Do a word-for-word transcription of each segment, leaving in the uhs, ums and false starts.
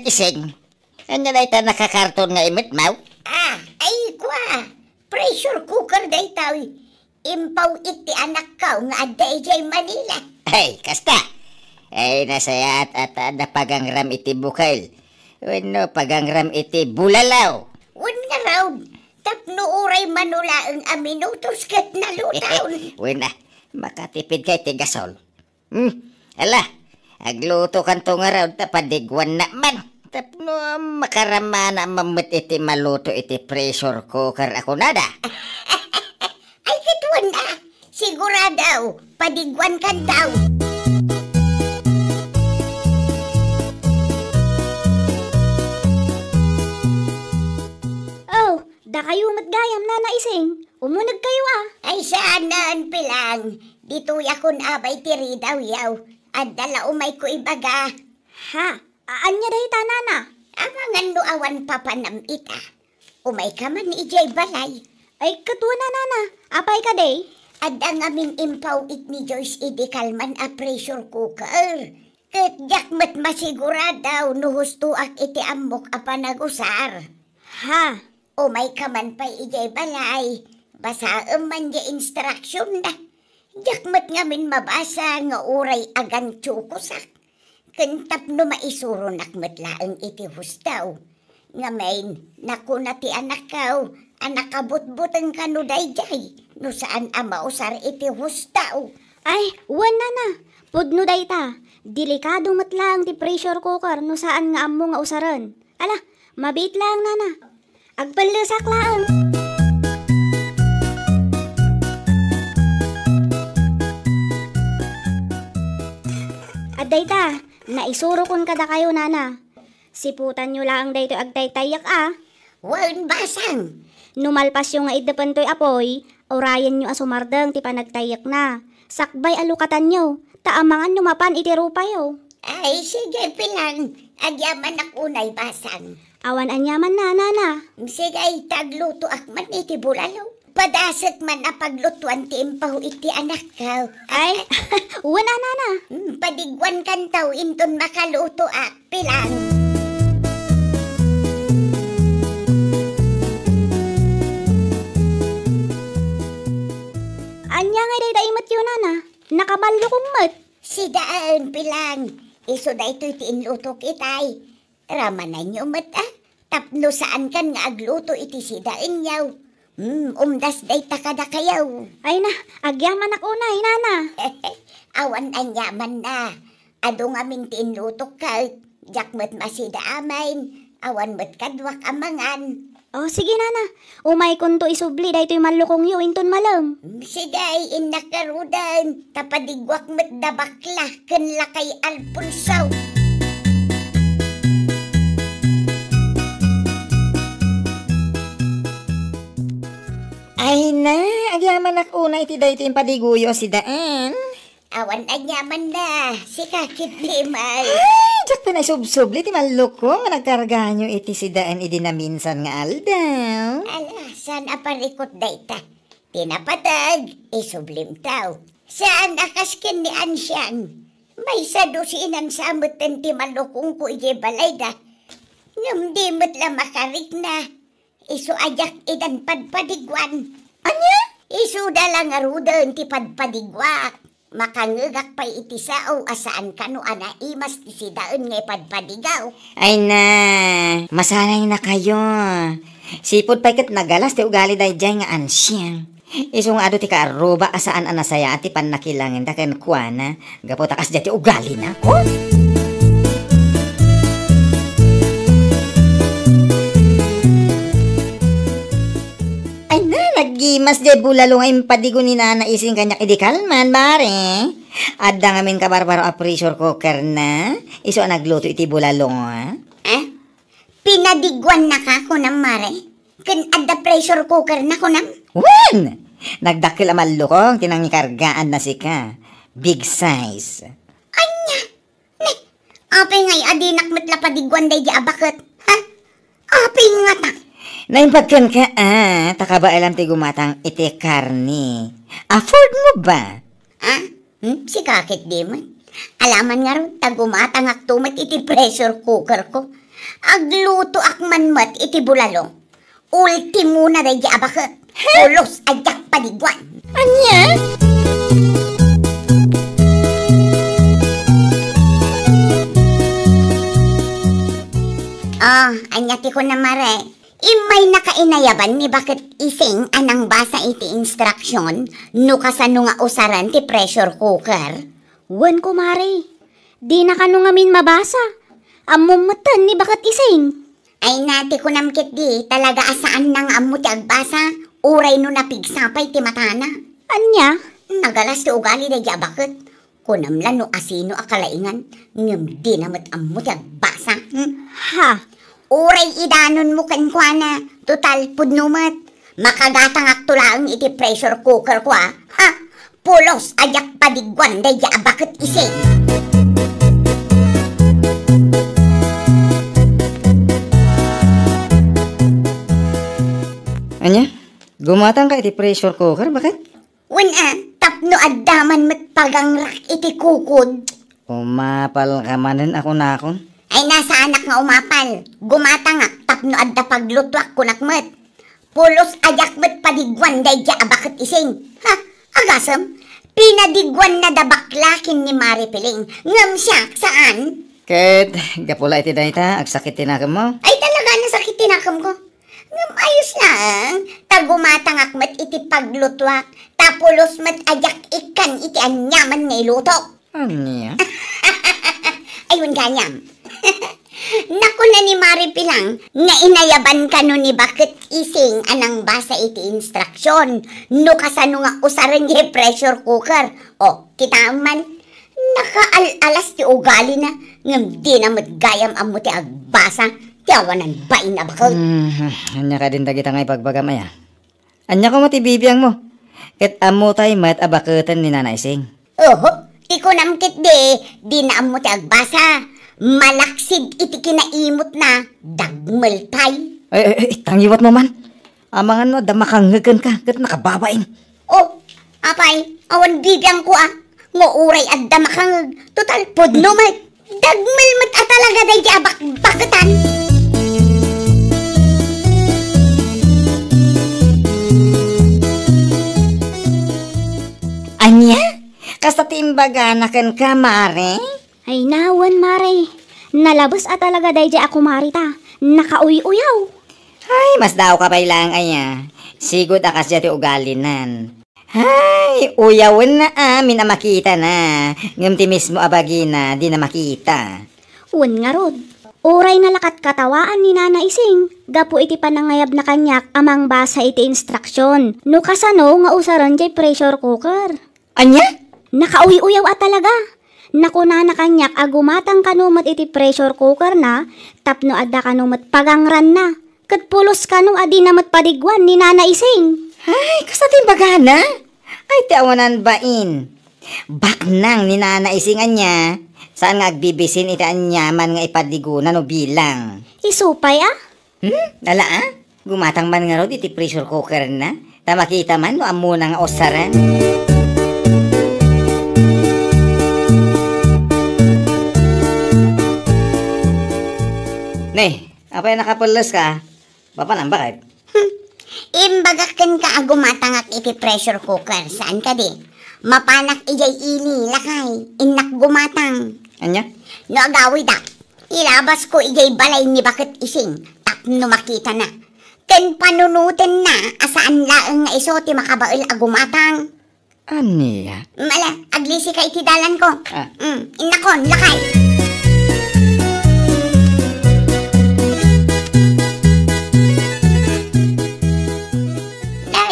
Ising, ania dayta nakakarton nga imetmaw? Ah, ay, kua, pressure cooker daytoy. Impaw-it ti anakko nga adda idiay Manila. Ay, kasta. Ay, nasayaat a ta adda pagangram iti bukel wenno pagangram iti bulalaw. Wen ngarud, tapno uray mano laeng a minutos ket nalutaw. Wen a, makatipidka iti gasol. Hmm, ala, aglutokanto ngarud ta padiguanna man. Tapno makaramana man met iti maluto iti pressure cooker a kunada. Ay, ket wen a, sigurado, padiguankanto. Oh, dakayo met gayam, Nana Ising. Umunegkayo a. Ay, saanen, Pilang. Ditoy akon abay ti ridawyo. Adda la umayko ibaga. Ha? A-, ania dayta, Nana? Amangan no awan papanam ita. Umayka man idiay balay. Ay, ket wen a, Nana. Apay kadi? Adda ngamin impaw-it ni Joyce idi kalman a pressure cooker. Ket diak met masigurado no hustoak iti ammok a panagusar. Ha? Umayka man pay idiay balay, basaem man diay instructionna. Diak met ngamin mabasa nga uray agantiokosak. Ken tapno maisuronak met laeng iti husto. Ngamin, nakuna ti anakko a nakabutbuteng kano daydiay no saan a mausar iti husto. Ay, wen, Nana. Pudno dayta. Delikado met laeng ti pressure cooker no saan nga ammo nga usaren. Ala, mabiit laeng, Nana. Agpellesak laeng. Adda ita, naisurokon kadakayo, Nana. Siputanyo laeng daytoy agtaytayek a. Wen, basang. No malpasyo nga iddepentoy apuy, urayenyo a sumardeng ti panagtayyekna. Sakbay a lukatanyo, ta amangan no mapan iti rupayo. Ay, sige, Pilang. Agyamanak unay, basang. Awan aniaman, Nana. Sige, ta aglutoak man iti bulalo. Padasek man a paglutuan ti impaw iti anakko. Ay, wen a, Nana. Hmm, padiguankanto inton makalutoak, Pilang. Ania ngay dayta imetyo, Nana? Nakamallukong met. Sidaen, Pilang. Isu daytoy ti inlutok itay. Ramananyo met a, tapno saankan nga agluto iti sidaenyo. Hmm, umdas dayta kadakayo. Ay na, agyamanak unay, Nana. Awan aniamanna. Adu ngamin ti inlutok ket, diak met masida amin. Awan met kaduak a mangan. O, sige, Nana. Umaykonto isubli daytoy mallukongyo inton malem. Sige, innak ngaruden, ta padiguak met da bakla ken lakay Alfonso. Ay na, agyamanak unay iti daytoy impadiguyo a sidaen. Awan aniamanna, sika ketdi met. Ay, diak pay naisubsubli ti mallukong nga nagkarganyo iti sidaen idi naminsan nga aldaw. Ala, saan a parikut dayta? Ti napateg, isublimto. Saan a kas ken ni Ansiang. Maysa do sinansa metten ti mallukongko idiay balayda. Ngem di met la makarikna. Isu a diak idan padpadiguan. Ania? Isuda la ngaruden ti padpadiguak. Makangegak pay iti sao a saan kano a naimas ti sidaen nga ipadpadigaw. Ay na, masanaynakayo. Sipud pay ket nagalas ti ugali daydiay nga Ansiang. Isu nga adu ti kaarruba a saan a nasayaat ti pannakilangenda kenkuana. Gapu ta kasdiay ti ugalina. Oh! Ay na, naggimas diay bulalo nga impadigo ni Nana Ising kaniak idi kalman, mare. Adda ngamin kabarbaro a pressure cooker na. Isu a nagluto iti bulalo, ah. Eh? Pinadiguannaka, kunam, mare? Ken adda pressure cooker na, kunam? Wen! Nagdakkel a mallukong ti nangikargaanna sika. Big size. Ania? Ne, apay ngay a dinak met la padiguan daydi a baket? Ha? Apay ngata? Naimbag kenka, ah, ta kabaelam ti gumatang iti karne. Afford mo ba? Ah? Hmm? Sika ketdi met. Alaman ngarud, ta gumatangakto met iti pressure cooker ko. Aglutoak man met iti bulalo. Ultimona daydi a baket. Pulos a diak padiguan. Ania? Ah, ania ti kunam, Mare? Immaynaka inayaban ni baket Ising a nangbasa iti instruction no kasano nga usaren ti pressure cooker? Wen, kumare. Dina kano ngamin mabasa. Ammom metten ni baket Ising. Ay na, ti kunam ketdi, talaga a saanna nga ammo ti agbasa, uray no napigsa pay ti matana. Ania? Nagalas ti ugali daydi a baket. Kunam la no asino a kalaingan, ngem dina met ammo ti agbasa. Hmm? Ha? Uray idanonmo kenkuana, total pudno met. Makagatangakto laeng iti pressure cooker ko, a. Ha? Pulos a diak padiguan daydi a baket Ising. Ania? Gumatangka iti pressure cooker, baket? Wen a, tapno adda man met pagangrak iti kukod. Umapalka manen a kunakon. Ay, na saanak nga umapal. Gumatangak tapno adda paglutuak, kunak met. Pulos a diak met padiguan daydi a baket Ising. Ha? Agasem? Pinadiguanna da bakla ken ni Mari Piling. Ngem siak, saan? Ket gapu la iti dayta, agsakit ti nakemmo? Ay, talaga, nasakit ti nakemko. Ngem ayos laeng, ta gumatangak met iti paglutuak, ta pulos met a diak ikkan iti aniaman nga iluto. Ania? Ay, wen gayam. Nakuna ni Mari Pilang nga inayaban kano ni baket Ising a nangbasa iti instruction no kasano nga usaren ti pressure cooker. O, kitaem man, nakaal-alas ti ugalina, ngem dina met gayam ammo ti agbasa ti awanan bain a baket. Hmm, ania kadin dagita nga ibagbagam, aya? Ania koma ti bibiangmo? Ket ammotay met a baketen ni Nana Ising. Oho, ti kunam ketdi, dina ammo ti agbasa. Malaksid iti kinaimutna, dagmel pay. Ay, ay, ay, tangiwatmo man. Amangan no adda makangngeg kenka, ket nakababain. O, apay, awan bibiangko a. Nga uray adda makangngeg, total pudno met. Dagmel met a talaga daydi a bakbaketan. Ania? Kasta ti imbagana kenka, Mare? Ay, na wen, Mare. Nalabes a talaga daydi a kumarita. Nakauy-uyaw. Ay, masdaawka pay laeng aya. Sigud a kasdiay ti ugalinan. Ay, uyawenna amin a makitana, ngem ti mismo a bagina dina makita. Wen ngarud, uray nalakatkatawaan ni Nana Ising gapu iti panangayabna kaniak a mangbasa iti instruction no kasano nga usaren jay pressure cooker. Ania? Nakauy-uyaw a talaga. Nakunana kaniak a gumatang kano met iti pressure cooker na tapno adda kano met pagangranna. Ket pulos kano a dina met padiguan ni Nana Ising. Ay, kasta ti imbagana? Ay, ti awanan bain. Baknang ni Nana Ising ania. Saan nga agbibisin iti aniaman nga ipadigona no bilang. Isu pay a? Hmm? Ala a? Gumatang man ngarud iti pressure cooker na. Ta makita man no ammona nga usaren. Ne, apay nakapelles ka? Mapanan, baket? Hmm. Imbagak kenka a gumatangak iti pressure cooker, saan kadi? Mapanak idiay ili, lakay, innak gumatang. Ania? No agawidak, ilabasko idiay balay ni Baket Ising tapno makitana. Ken panunotenna a saan laeng nga isu ti makabael a gumatang. Ania? Mala, aglisika iti dalanko. Ah. Mm, innakon, lakay.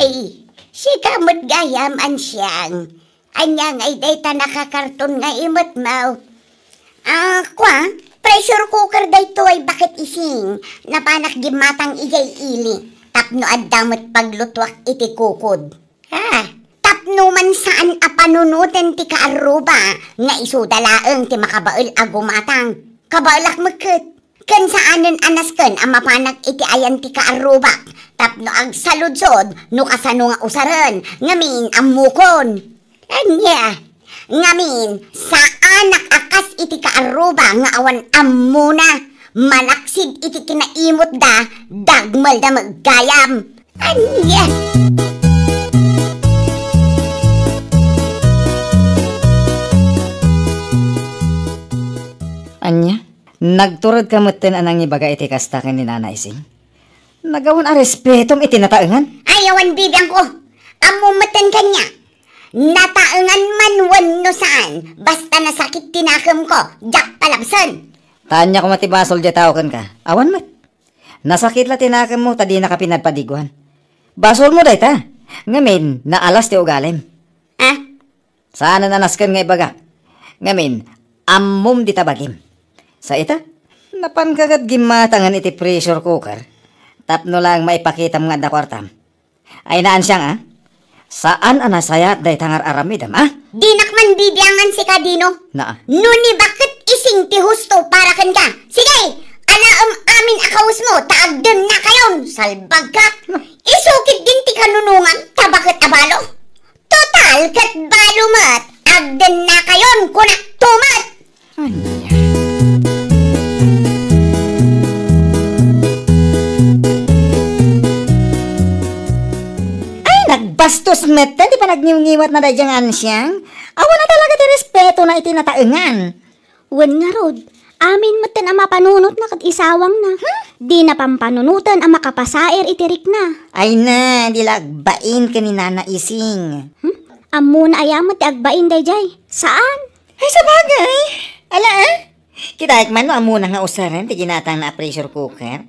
Ay, sika met gayam, Ansiang. Ania ngay dayta nakakarton nga imetmo? Ah, kua, pressure cooker daytoy, Baket Ising. Napanak gimmatang idiay ili. Tapno adda met paglutuak iti kukod. Ah, tapno man saan a panunoten ti kaarruba nga isuda laeng ti makabael a gumatang. Kabaelak met ket. Ken saanen a nasken a mapanak iti ayan ti kaarrubak tapno agsaludsod no kasano nga usaren ngamin ammokon. Ania? Ngamin, saanak a kas iti kaarruba nga awan ammona. Malak Sid iti kinaimutda, dagmelda met gayam. Ania? Ania? Nagturedka metten a nangibaga iti kasta ken ni Nana Ising? Nagawan a respetom iti nataengan? Ay, awan bibiangko. Ammom metten kaniak. Nataengan man wenno saan, basta nasakit ti nakemko, diak palabsen. Ta ania koma ti basol diay tao kenka? Awan met. Nasakit la ti nakemmo ta dinaka pinadpadiguan. Basolmo dayta. Ngamin, naalas ti ugalim. Ah? Saanen a nasken nga ibagak. Ngamin, ammom dita bagim. Sa ita, napanka ket gimmatangen iti pressure cooker. Tapno laeng maipakitam nga adda kuartam. Ay, naansiang, a? Saan a nasayaat dayta nga ar-aramidem, a? Dinak man bibiangan sika, Dino. Naa. No ni baket Ising ti husto para kenka. Sige, alaem amin a kawesmo, ta agdennakayon. Salbagka. Isukit din ti kanunongam, ta baket a balo. Total, ket balo met, agdennakayon, kunakto met. Ania? Ay, nagbastos metten ti panagniwngiwatna daydiay nga ansiang. Awan a talaga ti respetona iti nataengan. Wen ngarud, amin metten a mapanunotna ket isawangna. Hmm? Dina pampanunoten a makapasaer iti rikna. Ay na, di la agbain ken ni Nana Ising. Hmm? Ammona aya met ti agbain daydiay? Saan? Ay, sabagay. Ala, a? Kitaek man no ammona nga usaren ti ginatangna a pressure cooker.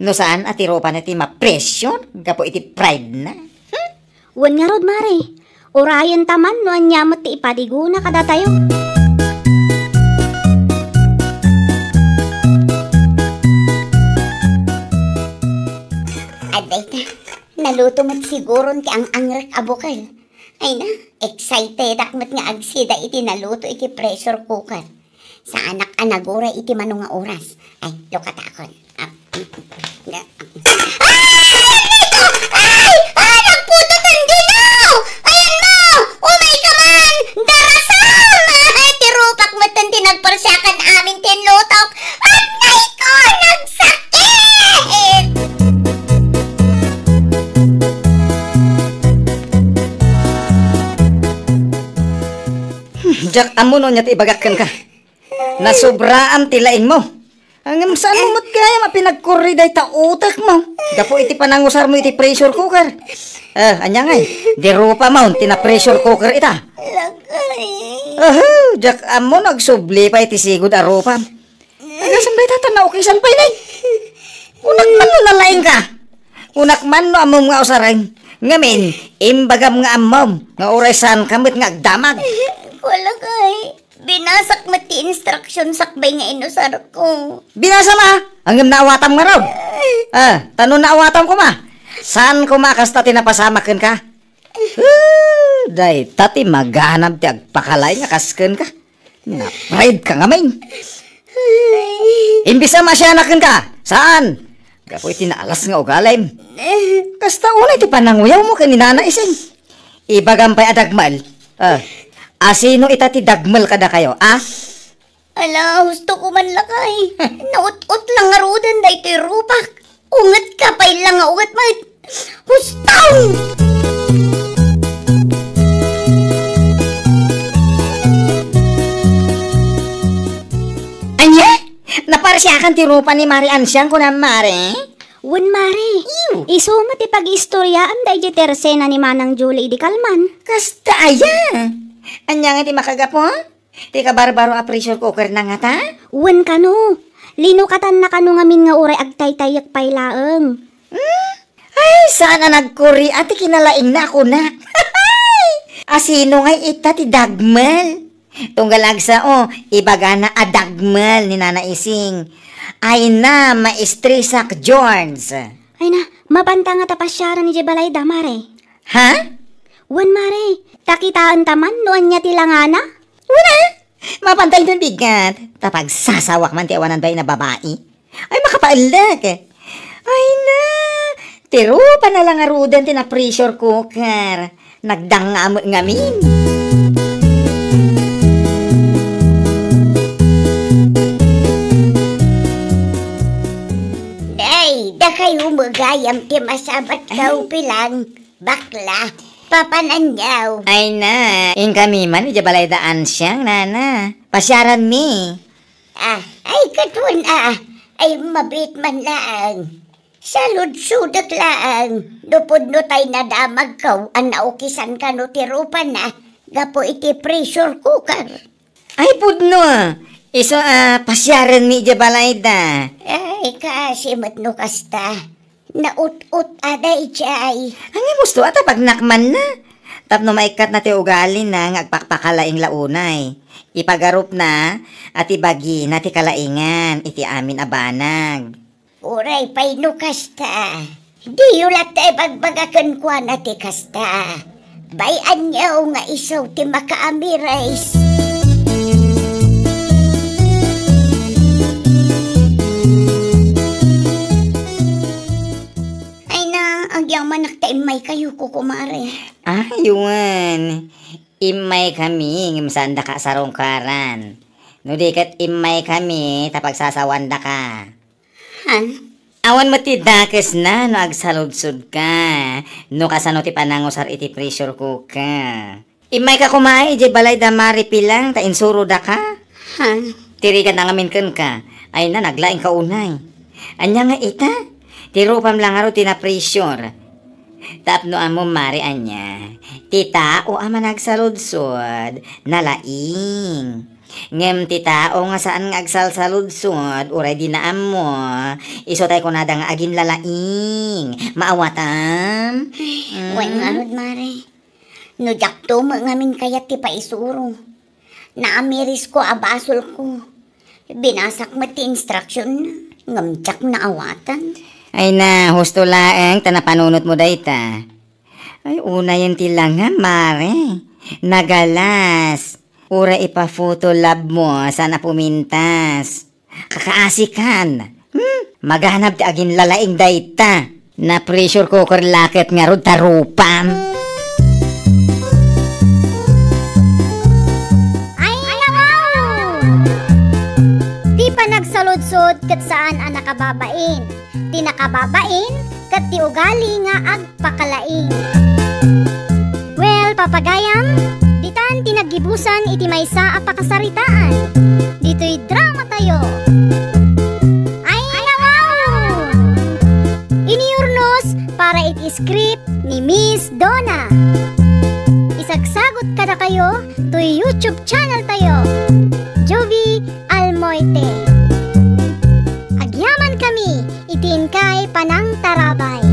No saan a ti rupana ti ma-pressure gapu iti pride-na. Hmm? Wen ngarud, Mare. Urayenta man no ania met ti ipadigona kadatayo. Adda ita, naluto met siguron ti ang-angrek a bukel. Ay na, excitedak met nga agsida iti naluto iti pressure cooker. Saanak a naguray iti mano nga oras. Ay, lukatakon. Ah, ah, ah, ay! Ah, nagputotan dino! Ayan mo! Umay ka man! Darasam! Ay, ti rupak metten ti nagparsiakan amin ti inlutok. Anay ko! Nagsakit! Hmm, diak ammo no ania ti ibagak kenka. Nasobraan ti laingmo. Ngem saan mo met gayam a pinagkurri dayta utekmo gapu iti panangusarmo iti pressure cooker. Eh, ania ngay? Di rupam ti na-pressure cooker ita. Lakay. Ahu, diak ammo no agsubli pay ti sigud a rupam. Agasem dayta ta naukisan pay, nay. Kunak man no nalaingka. Kunak man no ammom nga usaren. Ngamin, imbagam nga ammom nga uray saanka met nga agdamag. Wala kay. Binasak met ti instruction sakbay nga inusarko. Binasam a? Ngem naawatam ngarud. Ah, ta no naawatam koma, saan koma a kasta ti napasamak kenka? Ah, dayta ti maganab ti agpakalaing a kas kenka. Na-pride ka ngamin. Imbes a masianak kenka, saan? Gapu iti naalas nga ugalim. Kasta unay ti pananguyawmo ken ni Nana Ising. Ibagam pay a dagmel. Ah, asino ita ti dagmel kadakayo, a? Ala, husto ko man lakay. Naut-ot lang ngaruden daytoy rupak. Unget ka pay lang nga unget met. Hustaw! Ania? Naparsiakan ti rupa ni Mari Ansiang, kunam, Mare? Wen, Mare. Iw. Isu met ti pag-iistoriaam daydiay ti ersena ni Manang Julie idi kalman. Kasta aya? Ania nga ti makagapu? Ti kabarbaro a pressure cooker na ngata? Wen kano, linukatanna kano ngamin nga uray agtaytayek pay laeng. Hmm? Ay, saan a nagkuri a ti kinalaingna a kunak? Asino ngay ita ti dagmel? Tunggal agsao, ibagana a dagmel ni Nana Ising. Ay na, Maestrisak Jones. Ay na, mapanta nga ta pasiaran idiay balayda, Mare. Ha? Wen, Mare, ta kitaenta man no ania ti langana? Wen a, mapanta inton bigat, ta pagsasawak man ti awanan bain a babai. Ay, makapaellek. Ay na, ti rupa na lang ngaruden ti na-pressure cooker. Nagdanga met ngamin. Gayam ti masabatkaw. Ay. Pilang, bakla, papananyaw. Ay na, inkami man idiay balay da Ansiang, nana. Pasiaranmi. Ah, ay, katon, ah. Ay, mabiit man laeng. Saludsodek laeng. No pudno tay nadamagkaw, a naukisan kano ti rupana, gapu iti pressure cooker. Ay, pudno! Isu a pasiarenmi idiay balayda. Ay, kaasi met no kasta. Naut-ot a daydiay. Ania, husto a ta pagnakmanna. Tapno maikkatna ti ugalina nga agpakpakalaing la unay. Ipagarupna a ti bagina ti kalaingan iti amin a banag. Uray pay no kasta, diyo latta ibagbaga kenkuana ti kasta. Bay-anyo nga isu ti makaamiris. Ay na, agyamanak ta immaykayo, kukumare. Ay, wen. Immaykami, ngem saandaka a sarungkaran. No di ket immaykami, ta pagsasawandaka. Ha? Awan met ti dakesna no agsaludsodka, no kasano ti panangusar iti pressure cooker. Immayka koma idiay balay da Mari Pilang ta insurodaka. Ha? Tirigan na ngamin kenka. Ay na, naglaingka unay. Ania nga ita? Ti rupam la ngarud ti na-pressure. Tapno ammom, Mari, ania, ti tao a managsaludsod, nalaing. Ngem ti tao nga saan nga agsalsaludsod, uray di naammo, isu tay kunada nga aginlalaing. Maawatam? Mm. Wen ngarud, Mare. No diakto met ngamin kayat ti paisuro. Naamirisko a basolko. Binasak met ti instruction, ngem diak naawatan. Ay na, husto laeng ta napanunotmo dayta. Ay, unayen ti langam, Mare. Nagalas. Uray ipa-photo lab mo, saan a pumintas. Kakaasikan. Hmm? Maganab ti aginlalaing dayta. Na-pressure cooker la ket ngarud ta rupam. Ay, nawaw! Ti panagsaludsod ket saan a nakababain. Ti nakababain ket ti ugali nga agpakalaing. Well, papagayam, ditan ti naggibusan iti maysa a pakasaritaan. Ditoy dramatayo. Ay, nawaw! Iniyurnos para iti script ni Miss Donna. Isagsagut kadakayo toy YouTube channel tayo, Jovie Almoite. Agyamankami iti inkay panangtarabay.